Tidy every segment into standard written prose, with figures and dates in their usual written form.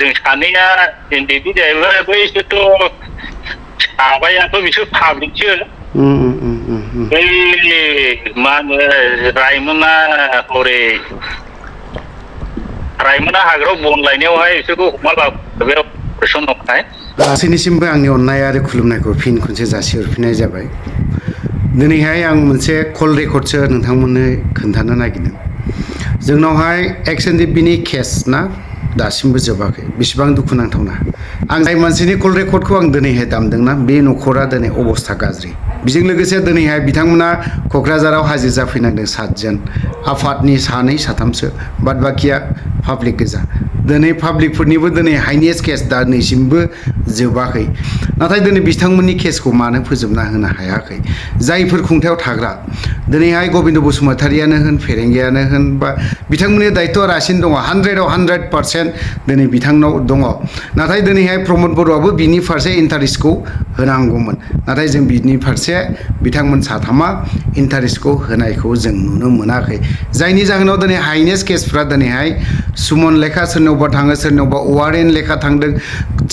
जों सानैया NDFB जाहैबाय बैसोथ' साबायाथ' बिसोर पाब्लिकसो बै मा होनो रायमना हरै रायमना हाग्रायाव बन लायनायावहाय बिसोरखौ हमा लाबोबाय अपारेसनावहाय गासैनिसिमबो आंनि अननाय आरो खुलुमनायखौ फिन खनसे जासिहरफिननाय जाबाय। दिनैहाय आं मोनसे कल रेकर्डसो नोंथांमोननो खोन्थानो नागिरदों। जोंनावहाय NDFBनि केस ना दासिमबो जोबाखै। बेसेबां दुखुनांथावना। आं जाय मानसिनि कल रेकर्डखौ आं दिनैहाय दामदोंना बे न'खरा दिनै अबस्था गाज्रि। बेजों लोगोसे दिनैहाय बिथांमोना क'क्राझाराव हाजिर जाफैनांदों 7 जन। आफादनि 2 3सो बाद बाखिया पाब्लिक गोजा। दिनै पाब्लिकफोरनिबो दिनै हाइनेस्ट केस दासिमबो जोबाखै। नाथाय दिनै बिथांमोननि केसखौ मानो फोजोबना होनो हायाखै? जायफोर खुंथायाव थाग्रा दिनैहाय गबिन्द बसुमतारियानो होन फेरेंगायानो होन बा बिथांमोननि दायित्वआ रासिन दङ। 100आव 100% दिनै बिथांनाव दङ। नाथाय दिनैहाय प्रमद बर'आबो बिनि फारसे इन्टारेस्टखौ होनांगौमोन। नाथाय जों बिनि फारसे बिथांमोन 3 इन्टारेस्टखौ होनायखौ जों नुनो मोनाखै। जायनि जाहोनाव दिनै हाइनेस्ट केसफ्रा दिनैहाय सुमन लेखा सोरनावबा थाङो, सोरनावबा वारेन लेखा थांदों,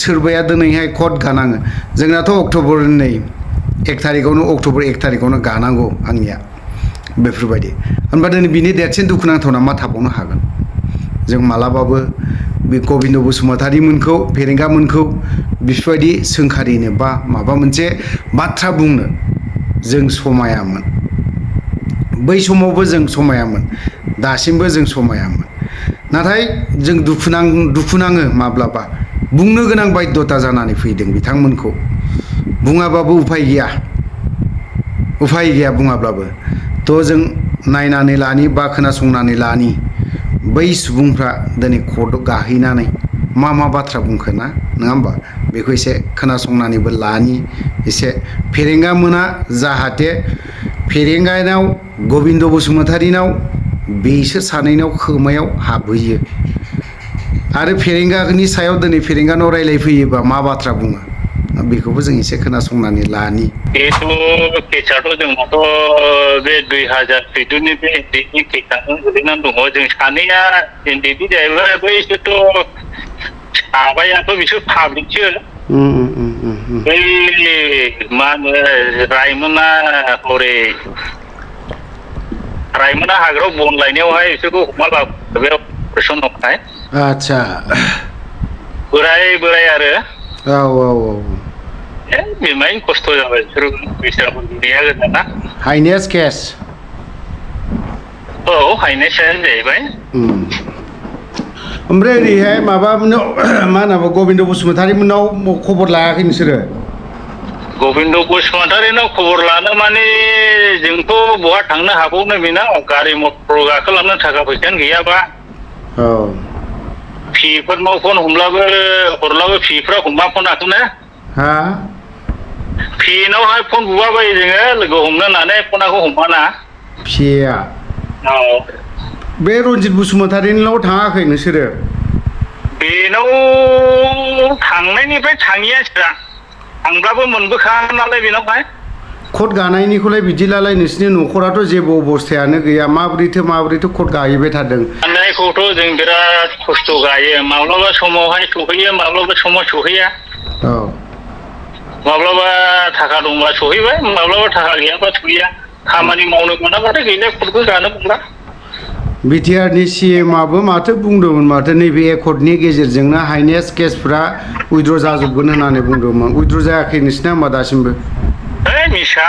सोरबाया दिनैहाय कर्ट गानाङो। जोंनाथ' अक्ट'बर 1 थारिखआवनो गानांगौ आंनिया बेफोरबायदि। होनबा दिनै बिनि देरसिन दुखुनांथावना मा थाबावनो हागोन? जों मालाबाबो बे गबिन्द बसुमतारिमोनखौ फेरेंगामोनखौ बेफोरबायदि सोंखारिनो बा माबा मोनसे बाथ्रा बुंनो जों समायामोन। बै समावबो जों समायामोन, दासिमबो जों समायामोन। नाथाय जों दुखु नाङो माब्लाबा बुंनो गोनां बायध्यता जानानै फैदों बिथांमोनखौ। बुङाबाबो उफाय गैया बुङाब्लाबो। थ' जों नायनानै लानि बा खोनासंनानै लानि बै सुबुंफ्रा दिनै कर्टआव गाहैनानै मा बाथ्रा बुंखो ना, नङा होमबा? बेखौ एसे खोनासंनानैबो लानि एसे। फेरेंगा मोना जाहाथे फेरेंगानाव गबिन्द बसुमतारिनाव बिसोर 2नाव खोमायाव हाबहैयो आरो फेरेंगानि सायाव दिनै फेरेंगानाव रायलायफैयोबा मा बाथ्रा बुङो बेखौबो जों एसे खोनासंनानै लानि। बेथ' केसाथ' जोंनाथ' बे 2014नि बे NDFB केसानो गोलैनानै दङ। जों सानैया NDFB जाहैबाय बैसोथ' साबायाथ' बिसोर पाब्लिकसो बै मा होनो रायमना हरै रायमना हाग्रायाव बन लायनायावहाय बिसोरखौ हमा लाबोबाय अपारेसनावहाय। आदसा बोराय आरो औ बिमायनो खस्थ' जाबाय बिसोर बैसोआबो गैया गोजाना। हाइनेस्ट केस। औ हाइनेस्टआनो जाहैबाय। ओमफ्राय ओरैहाय माबा मा होनांगौ गबिन्द बसुमतारिमोननाव खबर लायाखै नोंसोरो? गबिन्द बसुमतारिनाव खबर लानो माने जोंथ' बहा थांनो हाबावनो बेनाव गारि मटर गाखोलांनो थाखा फैसायानो गैयाबा। औ फिफोरनाव फन हरलाबो फिफ्रा हमा फनाखौनो। हा? फिनावहाय फन बुबाबायो जोङो लोगो हमनो होननानै फनाखौ हमाना। फिया? औ। बे रन्जित बसुमतारिनाव थाङाखै नोंसोरो? बेनाव थांनायनिफ्राय थाङिया सिदा थांब्लाबो मोनबोखाया नालाय बेनावहाय। कर्ट गानायनिखौलाय बिदिलाय नोंसिनि न'खराथ' जेबो अबस्थायानो गैया। माबोरैथो कर्ट गाहैबाय थादों? गानायखौथ' जों बिराद खस्थ' गायो। माब्लाबा समावहाय सहैयो, माब्लाबा समाव सहैया। औ। माब्लाबा थाखा दंबा सहैबाय, माब्लाबा थाखा गैयाबा सहैया। खामानि मावनो मोनाबाथाय गैला कर्टबो गानो मोनला। बिटिआरनि CMआबो माथो बुंदोंमोन माथो नैबे एकर्डनि गेजेरजोंनो हाइनेस्ट केसफ्रा उइद्र' जाजोबगोन होननानै बुंदोंमोन। उइद्र' जायाखै नोंसिना होमबा दासिमबो? मिसा।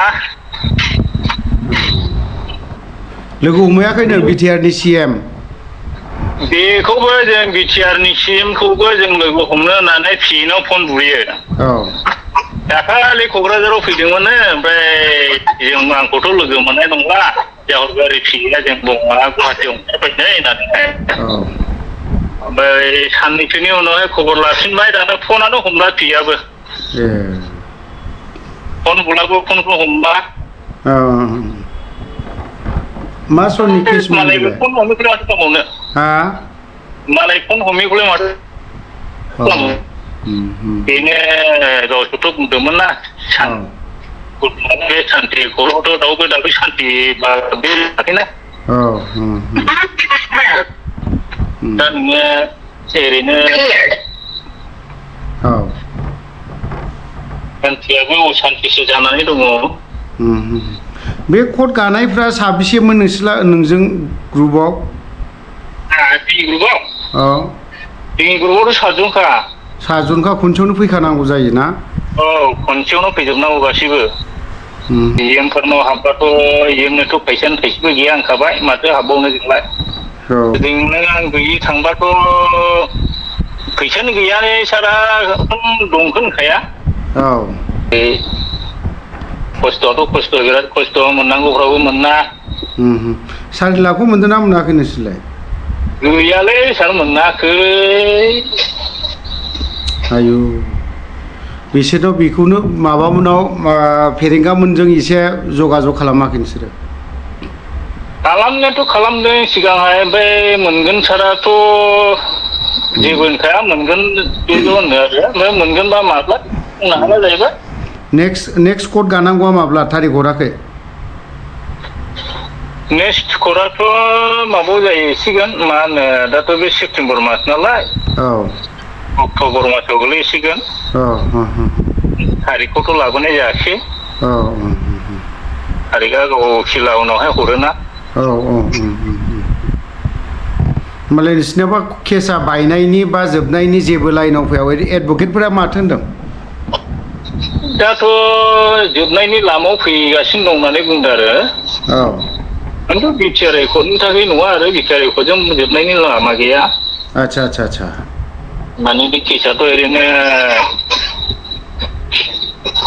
लोगो हमहैयाखै नों बिटिआरनि CM? बेखौबो जों बिटिआरनि CMखौबो जों लोगो हमनो होननानै फिनाव फन बुयो। औ। दाखालि क'क्राझाराव फैदोंमोननो ओमफ्राय आंखौथ' लोगो मोननाय नंला। जाहरबारि फिया जों गुवाहाटियाव ओंखारफैनोसै होननानै। औ। ओमफ्राय साननैसोनि उनावहाय खबर लाफिनबाय, दाना फनानो हमला फियाबो। ए। फन बुब्लाबो फनखौ हमला। मा सननि केसमोन मालायबो बेलाय? फन हमैखौलाय माथो खालामबावनो। हा? मालाय फन हमैखौलाय माथो खालामबावनो। बेनो गावसोरथ' बुंदोंमोन ना सान्ति खर'आवथ' दाउ बेदरबो सान्ति बे थाखैना। औ। दा नोङो ओरैनो औ सान्थियाबो असान्थिसो जानानै दङ। बे कट गानायफ्रा साबेसेमोन नोंजों ग्रुपआव? जोंनि ग्रुपआव? औ जोंनि ग्रुपआवथ' 7 जनखा। 7 जनखा खनसेयावनो फैखानांगौ जायोना? औ खनसेयावनो फैजोबनांगौ गासैबो। इएमफोरनाव हाबबाथ' इएमनोथ' फैसायानो थाइसेबो गैया होनखाबाय माथो हाबबावनो जोंलाय। औ जोंनो आं गैयि थांबाथ' फैसायानो गैयानो सारा दंखौ होनखाया। औ खस्थ'आथ' खस्थ' बिराद खस्थ' मोननांगौफ्राबो मोना। 4 लाखखौ मोनदों ना मोनाखै नोंसोरलाय? गैयालै सार मोनाखै। आयु बिसोरथ' बेखौनो माबामोनाव फेरेंगामोनजों एसे जगाजग खालामाखै नोंसोरो? खालामनायाथ' खालामदों सिगांहाय ओमफ्राय मोनगोन साराथ' जेबो होनखाया मोनगोन बेल' होनो आरो ओमफ्राय मोनगोनबा माब्ला बुंनो हाला जाहैबाय। नेक्स्ट कट गानांगौआ माब्ला थारिख हराखै? नेक्स्ट कर्टआथ' माबायाव जाहैसिगोन मा होनो दाथ' बे सेप्तेम्बर मास नालाय। औ अक्ट'बर मासाव गोलैसिगोन। थारिखखौथ' लाबोनाय जायाखिसै। औ थारिखआ गाव उखिला उनावहाय हरोना। औ होमबालाय नोंसिनाबा केसा बायनायनि बा जोबनायनि जेबो लाइनाव फैया एडभकेटफोरा माथो होनदों? दाथ' जोबनायनि लामायाव फैगासिनो दं होननानै बुंदों आरो। औ खिन्थु बिटिआर रेकर्डनि थाखाय नङा आरो बिटिआर रेकर्डजों जोबनायनि लामा गैया। आच्छा माने बे केसाथ' ओरैनो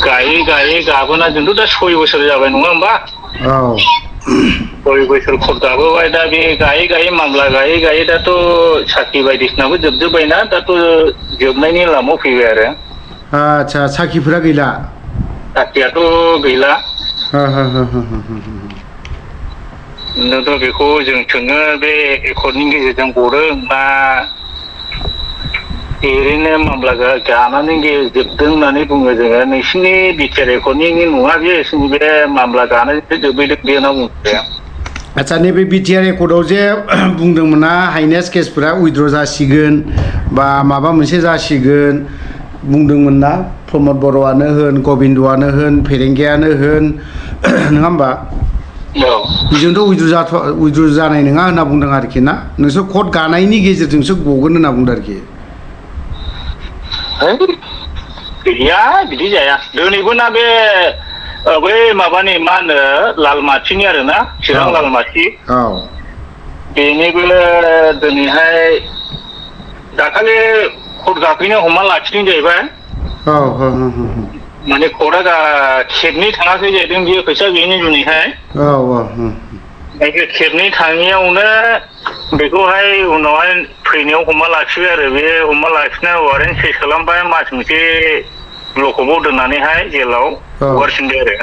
गायै गाबोना जोंथ' दा 6 बोसोर जाबाय नङा होमबा? औ 6 बोसोर कर्ट गाबोबाय दा बे गायै मामला गायै दाथ' साख्रि बायदिसिनाबो जोबजोब्बायना दाथ' जोबनायनि लामायाव फैबाय आरो। आच्छा साखिफोरा गैला? साख्रियाथ' गैला। नोंथ' बेखौ जों सोङो बे एकर्डनि गेजेरजों गदों ना ओरैनो मामला गानानै जोबदों होननानै बुङो जोङो नोंसिनि बिटिआर रेकर्डनि नङा बे जोंनि बे मामला गानायजोंसो जोबहैदों बे होनना बुंदों। आच्छा नैबे बिटिआर रेकर्डआव जे बुंदोंमोनना हाइनेस्ट केसफोरा उइद्र' जासिगोन बा माबा मोनसे जासिगोन बुंदोंमोन ना प्रमद बर'आनो होन गबिन्दआनो होन फेरेंगायानो होन नङा होमबा? बेजोंथ' उइद्र' जानाय नङा होनना बुंदों आरोखि ना नोंसोर कर्ट गानायनि गेजेरजोंसो गगोन होनना बुंदों आरोखि। गैया बिदि जाया दिनैबो ना बे बै माबानि मा होनो लालमाथिनि आरोना चिरां लालमाथि बेनिबो दिनैहाय दाखालि कर्ट गाफैनो हमना लाखिदों जाहैबाय। माने कर्टआ खेबनै थाङाखै जाहैदों बियो फैसा गैयिनि जुनैहाय। खेबनै थाङियावनो बेखौहाय उनावहाय फैनायाव हमना लाखिबाय आरो बे हमना लाखिनाय वारेन्ट सेस खालामबाय मास मोनसे ब्लकआपआव दोननानैहाय जेलाव हगारफिनबाय आरो।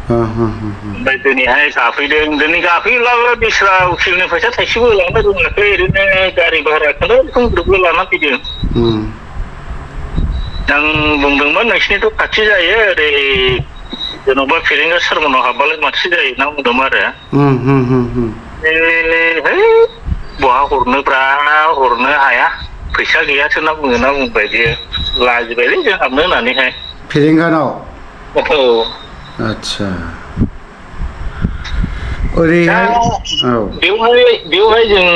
ओमफ्राय दिनैहाय गाफैदों दिनै गाफैब्लाबो बिस्रा उकिलनि फैसा थाइसेबो होलांनो रोङाखै ओरैनो गारि भाराखौनो ग्रोब लाना फैदों। आं बुंदोंमोन नोंसिनिथ' खाथि जायो ओरै जेन'बा फेरेंगा सारमोननाव हाबबालाय माथो जायो होनना बुंदोंमोन आरो। है बहा हरनोब्रा हरनो हाया फैसा गैयासो होनना बुंबाय बियो लाजिबायलै जों हाबनो होननानैहाय। फेरेंगानाव? औ आच्छा ओरैहाय बेवहाय जों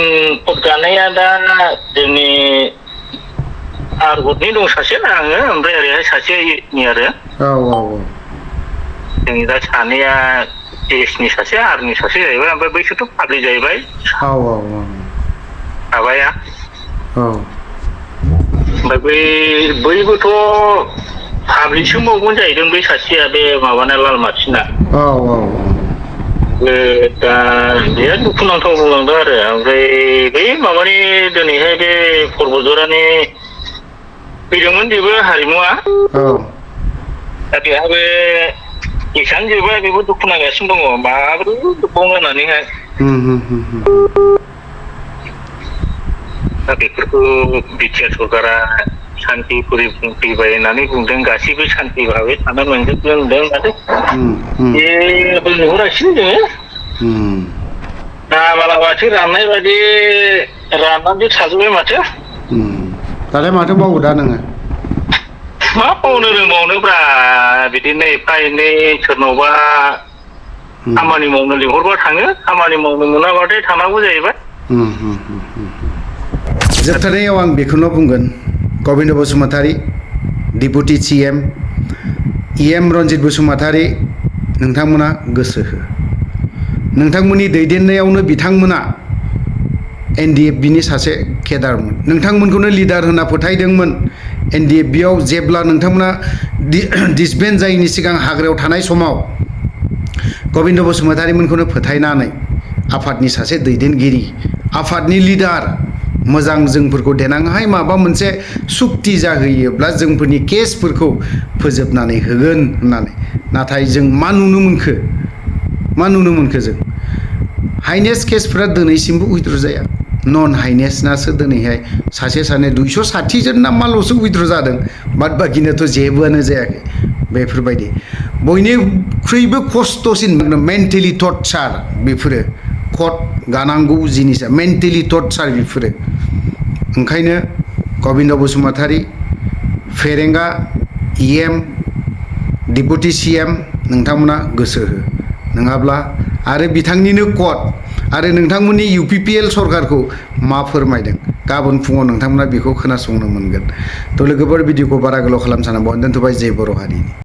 कर्ट गानाया दा जोंनि आरगतनि दं सासे आङो ओमफ्राय ओरैहाय सासे आरो। जोंनि दा सानैया एसनि सासे आरनि सासे जाहैबाय ओमफ्राय बैसोरथ' फाब्लिक जाहैबाय। माबाया ओमफ्राय बैबोथ' पाब्लिकसो मावगोन जाहैदों बै सासेया बे माबाना लालमाथिना। दा बिराद दुखुनांथाव बुंलांदों आरो ओमफ्राय बै माबानि दिनैहाय बे परबतजरानि फैदोंमोन बेबो हारिमुआ दा बेहाबो केसानो जोबा बेबो दुखु नांगासिनो दङ माबोरै जोबबावनो होननानैहाय। दा बेफोरखौ बिटिआर सरकारा सान्ति फैबाय होननानै बुंदों गासैबो सान्ति भाबै थानो मोनजोबदों होनदों नाथाय जेबो नुहुरासै जोङो। बालाबाथि राननाय बायदि राननानै थाजोब्बाय माथो। दालाय माथो मावो दा नोङो? मा मावनो रोंबावनोब्रा बिदिनो एफा एनै सोरनावबा खामानि मावनो लिंहरबा थाङो खामानि मावनो मोनाबाथाय थानांगौ जाहैबाय। जोबथारनायाव आं बेखौनो बुंगोन Gobinda Basumatary deputy CM EM Ranjit Basumatary नोंथांमोना गोसो हो। नोंथांमोननि दैदेननायावनो बिथांमोना NDFB नि सासे केडारमोन। नोंथांमोनखौनो लिडार होनना फोथायदोंमोन। NDFB आव जेब्ला नोंथांमोना डिसबेन्ड जायैनि सिगां हाग्रायाव थानाय समाव गबिन्द बसुमतारीमोनखौनो फोथायनानै आफादनि सासे दैदेनगिरि आफादनि लिडार मोजां जोंफोरखौ देनांहाय माबा मोनसे सुक्ति जाहैयोब्ला जोंफोरनि केसफोरखौ फोजोबनानै होगोन होननानै। नाथाय जों मा नुनो मोनखो जों हाइनेस केसफोरा दिनैसिमबो उइथ्र' जाया। नन हाइनेसनासो दिनैहाय सासे सानै 260 जन ना माल'सो उइथ्र' जादों। बाद बाखिनोथ' जेबोआनो जायाखै। बेफोरबायदि बयनिख्रुइबो खस्थ'सिन मेन्टेलि टर्चार बेफोरो कट गानांगौ जिनिसा मेन्टेलि टर्चार बेफोरो। ओंखायनो गबिन्द बसुमतारी फेरेंगा EM डिपुटि CM नोंथांमोना गोसो हो। नङाब्ला आरो बिथांनिनो कट आरो नोंथांमोननि UPPL सरकारखौ मा फोरमायदों गाबोन फुङाव नोंथांमोना बेखौ खोनासंनो मोनगोन। थ' लोगोफोर भिडिअखौ बारा गोलाव खालामनो सानाबाव दोनथ'बाय। जय बर' हारिनि।